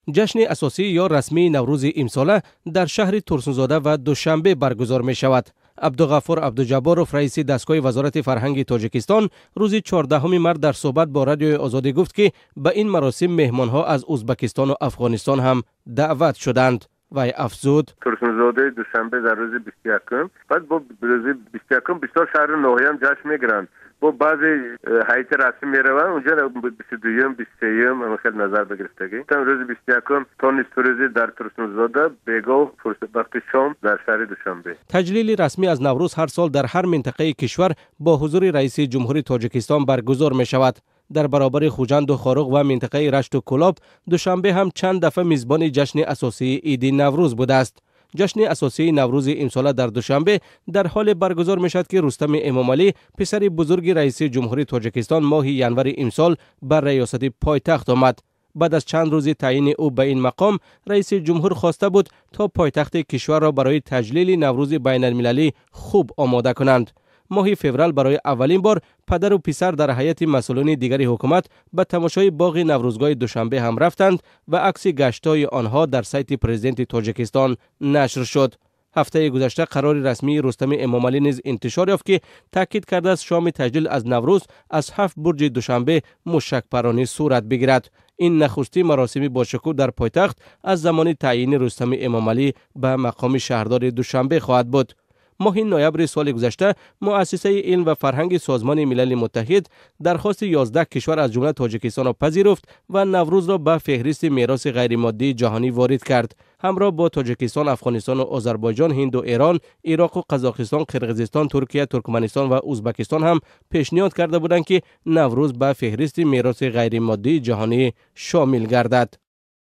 Ҷашни асосӣ ё расмии Наврӯзи имсола дар шаҳри Турсунзода ва Душанбе баргузор мешавад. Абдуғафур Абдуҷабборов, раиси дастгоҳи Вазорати фарҳанги Тоҷикистон, рӯзи 14 март дар суҳбат бо Радиои Озодӣ гуфт, ки ба ин маросим меҳмонҳо аз Узбакистону Афғонистон ҳам даъват шуданд. Вай афзуд: Турсунзодаи Душанбе дар рӯзи 21-ум, баъд бо рӯзи 21-ум бисёр шаҳру ноҳияам ҷашн мегиранд. Бо баъзе ҳайати расмӣ мераванд унҷа, 22-юм, 23-юм хеле назар бигирифтагӣ. Рӯзи 21-ум то нисфирӯзӣ дар Турсунзода, бегоҳ вақти шом дар шаҳри Душанбе. Таҷлили расмӣ аз Наврӯз ҳар сол дар ҳар минтақаи кишвар бо ҳузури раиси ҷумҳури Тоҷикистон баргузор мешавад. Дар баробари Хуҷанду Хоруғ ва минтақаи Рашту Кӯлоб, Душанбе ҳам чанд дафъа мизбони ҷашни асосии иди Наврӯз будааст. Ҷашни асосии Наврӯзи имсола дар Душанбе дар ҳоле баргузор мешавад, ки Рустами Эмомалӣ, писари бузурги раиси ҷумҳури Тоҷикистон, моҳи январи имсол ба раёсати пойтахт омад. Баъд аз чанд рӯзи таъйини ӯ ба ин мақом, раиси ҷумҳур хоста буд, то пойтахти кишварро барои таҷлили Наврӯзи байналмилалӣ хуб омода кунанд. Моҳи феврал барои аввалин бор падару писар дар ҳайати масъулони дигари ҳукумат ба тамошои боғи Наврӯзгоҳи Душанбе ҳам рафтанд ва акси гаштҳои онҳо дар сайти президенти Тоҷикистон нашр шуд. Ҳафтаи гузашта қарори расмии Рустами Эмомалӣ низ интишор ёфт, ки таъкид кардааст, шоми таҷлил аз Наврӯз аз ҳафт бурҷи Душанбе мушакпаронӣ сурат бигирад. Ин нахустин маросими бошукӯҳ дар пойтахт аз замони таъйини Рустами Эмомалӣ ба мақоми шаҳрдори Душанбе хоҳад буд. Моҳи ноябри соли гузашта Муассисаи илм ва фарҳанги Созмони Милали Муттаҳид дархости 11 кишвар, аз ҷумла Тоҷикистонро пазируфт ва Наврӯзро ба феҳристи мероси ғайримоддии ҷаҳонӣ ворид кард. Ҳамроҳ бо Тоҷикистон, Афғонистону Озарбойҷон, Ҳинду Эрон, Ироқу Қазоқистон, Қирғизистон, Туркия, Туркманистон ва Узбакистон ҳам пешниҳод карда буданд, ки Наврӯз ба феҳристи мероси ғайримоддии ҷаҳонӣ шомил гардад.